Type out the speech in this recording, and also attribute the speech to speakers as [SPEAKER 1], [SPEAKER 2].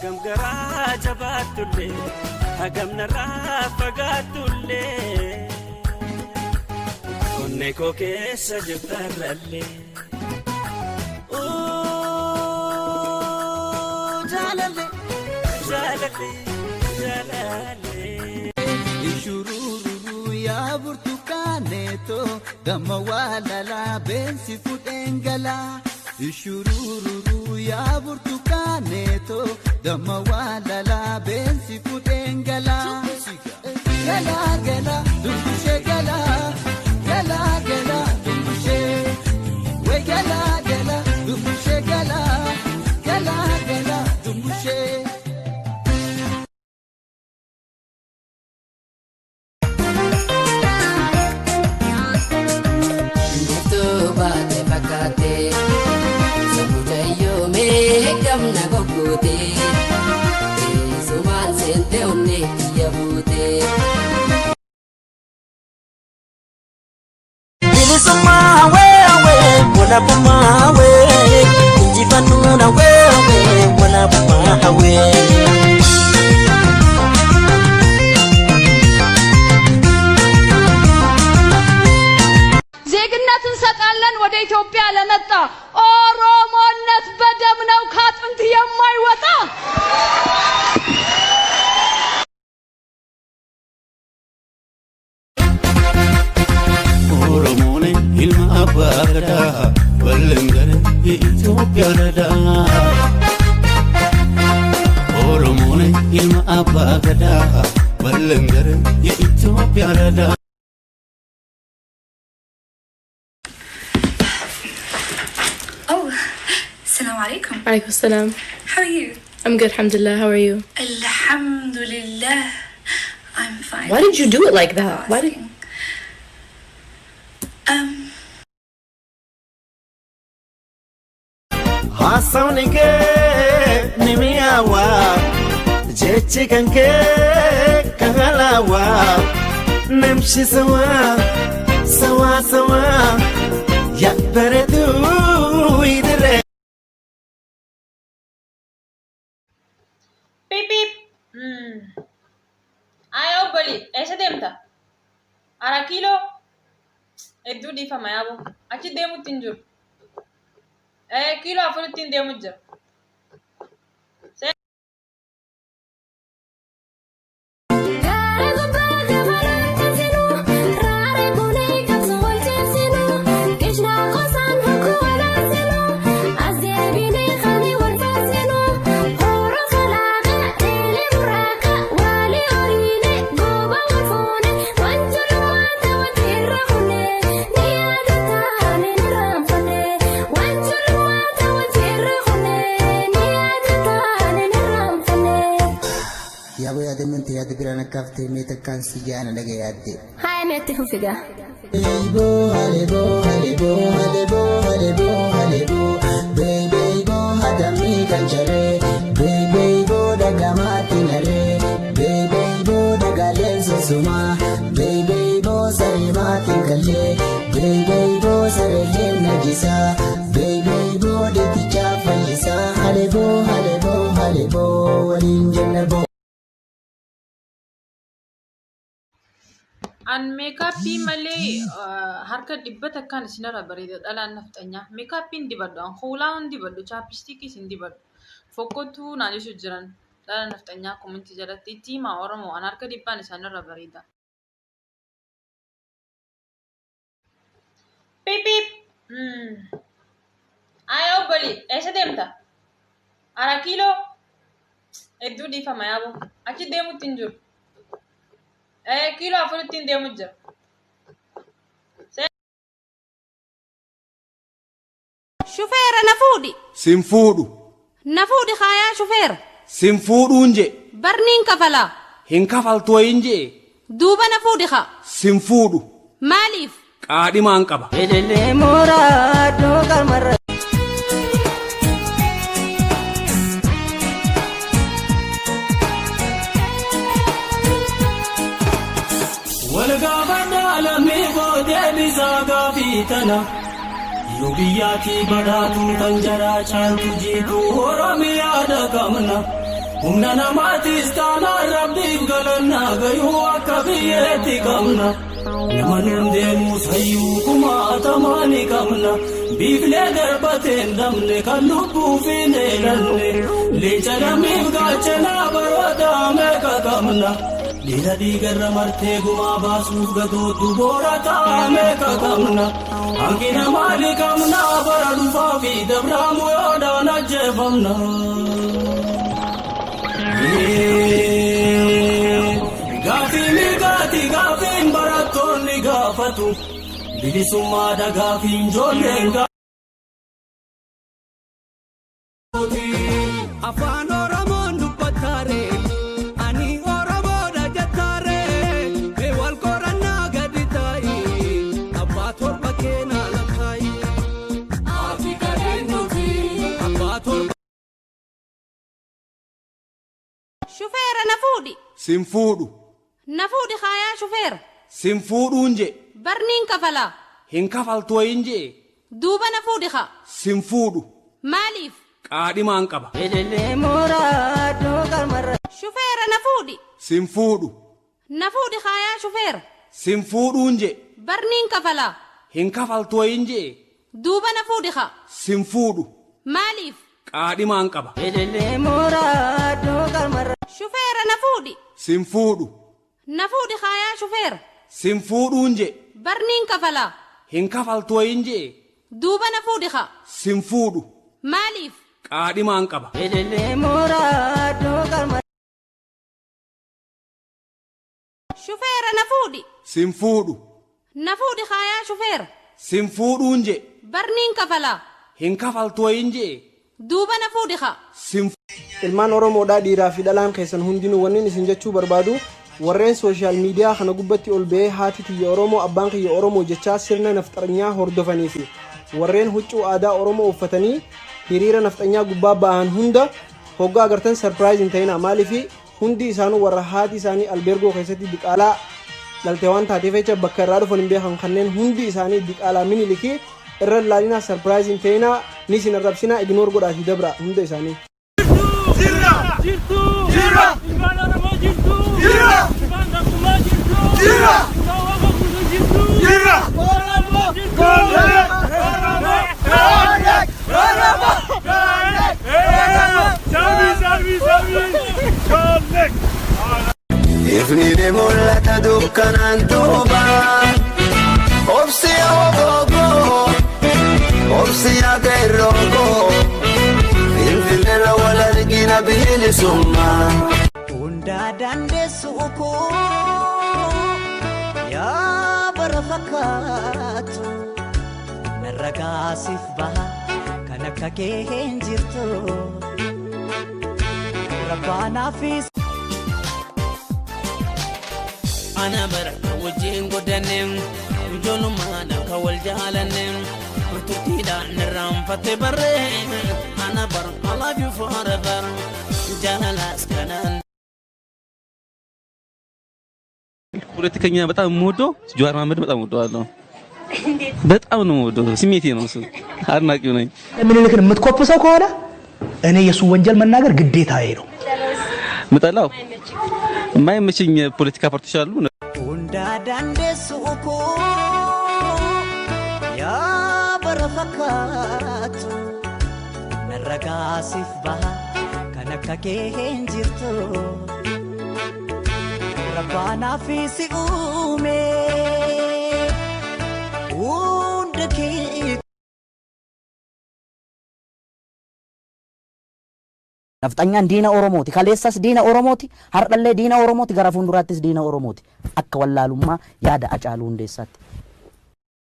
[SPEAKER 1] Hagam garaa jabaattullee, hagam narraa fagaattullee, onnee koo keessa jirtarrallee. Jaalallee, jaalallee, jaalallee.
[SPEAKER 2] Ishurururu yaa burtukaneeto damma waalalaa beensi fudheen galaa. Ishurururu yaa burtukaneeto damma waalalaa beensi fudheen galaa. Galaa galaa dubbishee galaa galaa galaa dubbishee. Wee galaa galaa dubbishee galaa galaa galaa dubbishee.
[SPEAKER 3] Biiftuu baate fakkaate samuudayyoomee gamna goggootee teessumaan seente onnee kiyya buutee.
[SPEAKER 1] Bilisummaa hawee hawee walabummaa hawee injifannoon hawee hawee walabummaa hawee.
[SPEAKER 4] ዜግነት እንሰጣለን ወደ ኢትዮጵያ ለመጣ ኦሮሞነት በደም ነው ካጥንት የማይወጣ።
[SPEAKER 5] Oromoon ilma abbaa gadaa wallangara Itoophiyaa radaa. Oromoon ilma abbaa gadaa wallangara Itoophiyaa radaa.
[SPEAKER 6] Oh, السلام عليكم.
[SPEAKER 7] عليكم السلام.
[SPEAKER 6] How are you?
[SPEAKER 7] I'm good, الحمد لله. How are you?
[SPEAKER 6] الحمد لله. I'm fine.
[SPEAKER 7] Why did you do it like that? Why did
[SPEAKER 6] Asking.
[SPEAKER 1] Haasawni kee ni mi'aawaa, jechi kan kee kan halaawaa, namshi sawaa sawaa sawaa yaa bareedduu idiree.
[SPEAKER 8] Piip piip. Ayoo obboli, eessa deemta? Ara kiiloo hedduu dhiifama yaaboo. Achi deemutti hin jiru. Kiiloo afuritti hin deemu jira.
[SPEAKER 9] Gaara gubbaa gabalaan cabsinu, raaree bunee qabsu wal ceesinu, qishnaa qosaan hokkuu walaansinu, as deebinee qalbii wal faarsinu, hoora kalaaqa eelee buraaqa, waalii horiilee gooba wal fuune, wanjulummaa taphatee irra kunne, ni yaadataa ni raanfanne, wanjulummaa taphatee irra kunne, ni yaadataa ni raanfanne.
[SPEAKER 10] Yaaboo yaadannoo yaada biraan akka haftee mee takkaan si jaana dhaga yaadde.
[SPEAKER 9] Haaya meetti fufigaa.
[SPEAKER 10] Beeboo haleeboo haleeboo haleeboo haleeboo haleeboo beebeeboo hatamii kan jaree beebeeboo dagamaatti naree beebeeboo dagaaleen sosumaa beebeeboo saree maatiin gallee beebeeboo saree najisaa beebeeboo deetichaa fayyisaa haleeboo haleeboo haleeboo waliin jenna boo.
[SPEAKER 8] An makeup malee harka 100n isinirra bareeda dhalaan nafxanyaa. Makeup hin dibadhu. An kuulaa hin dibadhu. Chapstick hin dibadhu. Fokkottuu naan isu jiran dhala nafxanyaa comment jalatti itti himaa Oromoo an harka 100n isaanirra bareeda. Piip piip. Ayoo obboli, eessa deemta? Ara kiiloo hedduu dhiifama yaaboo. Achi deemutti hin jiru. Kiiloo afuritti hin deemu jira.
[SPEAKER 11] Shufeera, na fuudhi.
[SPEAKER 12] Sin fuudhu.
[SPEAKER 11] Na fuudhi haayaa shufeera.
[SPEAKER 12] Sin fuudhuun je.
[SPEAKER 11] Barniin kafalaa.
[SPEAKER 12] Hin kafaltu wayin jee.
[SPEAKER 11] Duuba na fuudhi haa.
[SPEAKER 12] Sin fuudhu.
[SPEAKER 11] Maaliif?
[SPEAKER 12] Qaadhimaan qaba.
[SPEAKER 3] Elellee mooraa doogarmarra.
[SPEAKER 1] Wal gaafadhaa lammii koo deebisaa gaafii tana. Yoo biyyaatii badhaatu tan jaraa caaltu jiitu Oromiyaadha qabna. Humna namaatis taanaan rabbiif galannaa gayuu akka biyyeetti qabna. Nama nuun deemu sayyuu kumaatamaa ni qabna. Biiflee darbateen dhabne kan lubbuuf hin eelanne. Leenca lammiif gaachanaa baroota meeqa qabna. Dhiira dhiigarra martee gumaa baasuuf gatootu boora meeqa qabna. Hanqina maalii qabna bara dhufaa fi dabraamu yoodhaan ajjeefamna. Gaafii mirgaati gaafiin barattoonni gaafatu. Bilisummaadha gaafiin ijoolleen gaafatu.
[SPEAKER 13] Afaan Oromoon dubbataare, ani Oromoodha jettaare, mee wal qorannaa gadi taa'i, abbaa torba keenaa lakkaa'i. Abbaa torba.
[SPEAKER 11] Shufeera, na fuudhi.
[SPEAKER 12] Sin fuudhu.
[SPEAKER 11] Na fuudhi haayaa, shufeera.
[SPEAKER 12] Sin fuudhuun je.
[SPEAKER 11] Barniin kafalaa.
[SPEAKER 12] Hin kafaltu wayin jee.
[SPEAKER 11] Duuba na fuudhi haa.
[SPEAKER 12] Sin fuudhu.
[SPEAKER 11] Maaliif?
[SPEAKER 12] Qaadhimaan qaba.
[SPEAKER 11] Shufeera, na fuudhi.
[SPEAKER 12] Sin fuudhu.
[SPEAKER 11] Na fuudhi haayaa, shufeera.
[SPEAKER 12] Sin fuudhuun je.
[SPEAKER 11] Barniin kafalaa.
[SPEAKER 12] Hin kafaltu wayin jee.
[SPEAKER 11] Duuba na fuudhi haa.
[SPEAKER 12] Sin fuudhu.
[SPEAKER 11] Maaliif?
[SPEAKER 12] Qaadhimaan qaba.
[SPEAKER 11] Shufeera, na fuudhi.
[SPEAKER 12] Sin fuudhu.
[SPEAKER 11] Na fuudhi haayaa, shufeera.
[SPEAKER 12] Sin fuudhuun je.
[SPEAKER 11] Barniin kafalaa.
[SPEAKER 12] Hin kafaltu wayin jee.
[SPEAKER 11] Duuba na fuudhi haa.
[SPEAKER 12] Sin fuudhu.
[SPEAKER 11] Maaliif?
[SPEAKER 12] Qaadhimaan qaba.
[SPEAKER 11] Shufeera, na fuudhi.
[SPEAKER 12] Sin fuudhu.
[SPEAKER 11] Na fuudhi haayaa, shufeera.
[SPEAKER 12] Sin fuudhuun je.
[SPEAKER 11] Barniin kafalaa.
[SPEAKER 12] Hin kafaltu wayin jee.
[SPEAKER 11] Duuba na fuudhi haa.
[SPEAKER 12] Sin
[SPEAKER 14] Ilmaan Oromoodhaa, dhiiraa fi dhalaan keessan hundinuu, wannin isin jechuu barbaadu, warreen social media kana gubbatti ol ba'ee haati tiyya Oromoo, abbaan kiyya Oromoo jechaa sirna nafxanyaa hordofanii fi warreen huccuu aadaa Oromoo uffatanii hiriira nafxanyaa gubbaa ba'an hunda hoggaa agartan surprise hin ta'inaa. Maaliifi hundi isaanuu warra haati isaanii albeergoo keessatti diqaalaa dhalte waan taateef jecha bakka irraa dhufan hin beekan. Kanneen hundi isaanii diqaalaa Minilikii irra ilaalinaa, surprise hin ta'inaa, ni isin arrabsinaa, ignore godhaatii dabra hunda isaanii.
[SPEAKER 1] Jirra! Jirtu! Jirra! Ilmaan Oromoo jirtu! Jirra! Ilmaan Gabrummaa jirtu! Jirra! Ilmaan Waaqa guutuu jirtu! Jirra! Oromoo jirtu! Oromoo! Oromoo! Sabi, sabi, sabi! Choolek!
[SPEAKER 15] Ifni ni mul'ata dukkanaan duuba. Obsi ogoogoo, obsi akeerroogoo. Finfinneerra wal argina bilisummaa.
[SPEAKER 2] Hundaa dandeessu koo, yaa bara fakkaatu, narra gaasiif baha kan akka kee hin jirtu. Rabbaanaafis.
[SPEAKER 16] Ana bara wajjin godhanne, ijoollummaan akka wal jaalanne, turtiidhaan irraanfatte barree. Ana bara I love you forever, jaalalaas kanaan.
[SPEAKER 17] ፖለቲከኛ በጣም የምወደው ጀዋር መሐመድ በጣም እወደዋለሁ። በጣም ነው የምወደው። ስሜቴ ነው እሱ። አድናቂው ነኝ።
[SPEAKER 18] ምኒልክን የምትኮፍሰው ከሆነ እኔ የሱ ወንጀል መናገር ግዴታዬ ነው።
[SPEAKER 17] ምጠላው የማይመቸኝ የፖለቲካ ፓርቲዎች አሉ።
[SPEAKER 2] Hundaa dandeessu koo, yaa bara fakkaatu, narra gaasiif baha kan akka kee hin jirtu. Rabbaanaafis si uume hunda kee.
[SPEAKER 19] Nafxanyaan diina Oromooti. Kaleessas diina Oromooti. Har'allee diina Oromooti. Gara fuulduraattis diina Oromooti. Akka wallaalummaa yaada Acaaluu Hundeessaatti.